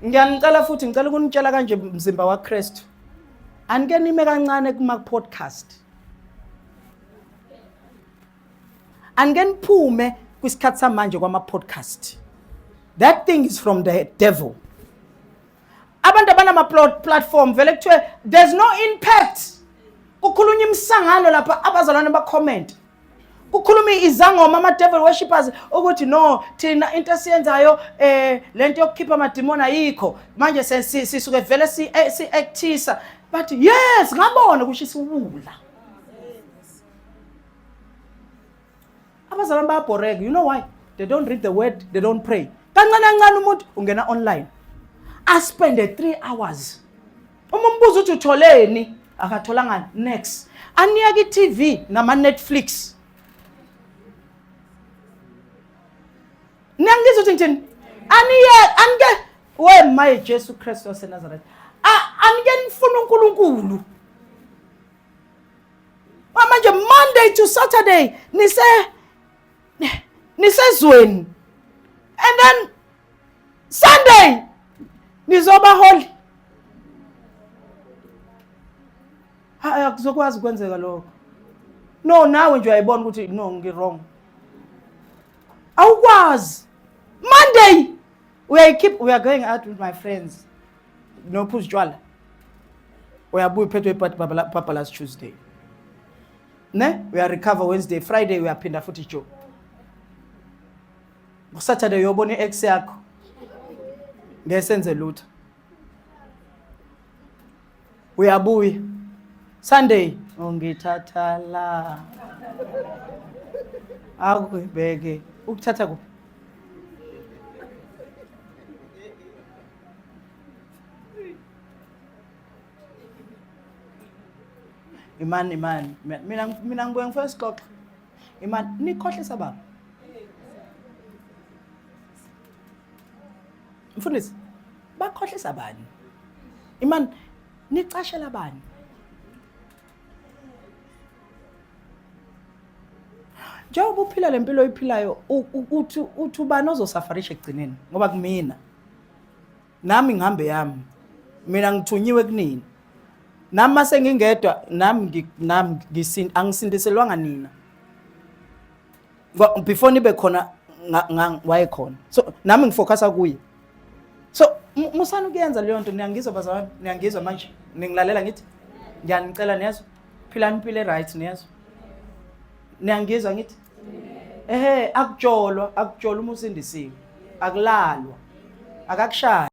Ngiyanicela futhi ngicela ukunitshela kanje mzimba waKristu. Anike nime kancane kuma podcast. Anike niphume kwisikhathi samanje kwama podcast. That thing is from the devil. Abantu abanama platform vele kuthiwe there's no impact. Kukhulunywa imisangano lapha abazalwane ba comment. Kukhuluma izangoma ama devil worshippers ukuthi no thina into esiyenzayo eh lento yokukhipha amadimoni ayikho manje sisuke vele si eh, si actisa but yes ngabona kusho isiwula. Abazalwane bayabhoreka, you know why? They don't read the word, they don't pray. Kancane kancane umuntu ungena online aspende 3 hours. Uma umbuza uthi utholeni, akatholanga next. Aniyeke i-TV nama Netflix. Niyangizwa ukuthi ngithini? Aniye anike we my Jesu Kristu waseNazaretha. Anike nifuna uNkulunkulu. Manje Monday to Saturday nise nisezweni. And then Sunday nizoba holy. Hayi akuzokwazi ukwenzeka lokho. No nawe nje uyayibona ukuthi no ngi wrong. Awukwazi. Monday uyayikhipha we are going out with my friends. Nophuza utshwala. Uyabuya uphethwe ibhadi babhalas Tuesday. Ne? Uya recover Wednesday, Friday uyaphinda futhi Joe. Saturday uyobona i-ex yakho. Ngeke senze lutho. Uyabuya. Sunday ungithatha la. Akubheke ukuthatha kuphi? Imani imani mina mina ngibuye ngifuna sixoxe. Imani nikhohlisa baba. Mfundisi bakhohlisa bani? Imani nicashela bani? Njengoba uphila lempilo oyiphilayo uthi uthi ubani ozosafarisha ekugcineni ngoba kumina nami ngihambe yami mina ngithunyiwe kunini nami mase ngingedwa nami nami angisindiselwanga nina before nibe khona wayekhona so nami ngifocusa kuye so musani ukuyenza leyo nto niyangizwa bazalwane niyangizwa manje ningilalela ngithi ngiyanicela niyezwa philani impilo e-right niyezwa niyangizwa ngithi ehe akutsholwa akutsholwa uma usindisiwe akulalwa akakushayi.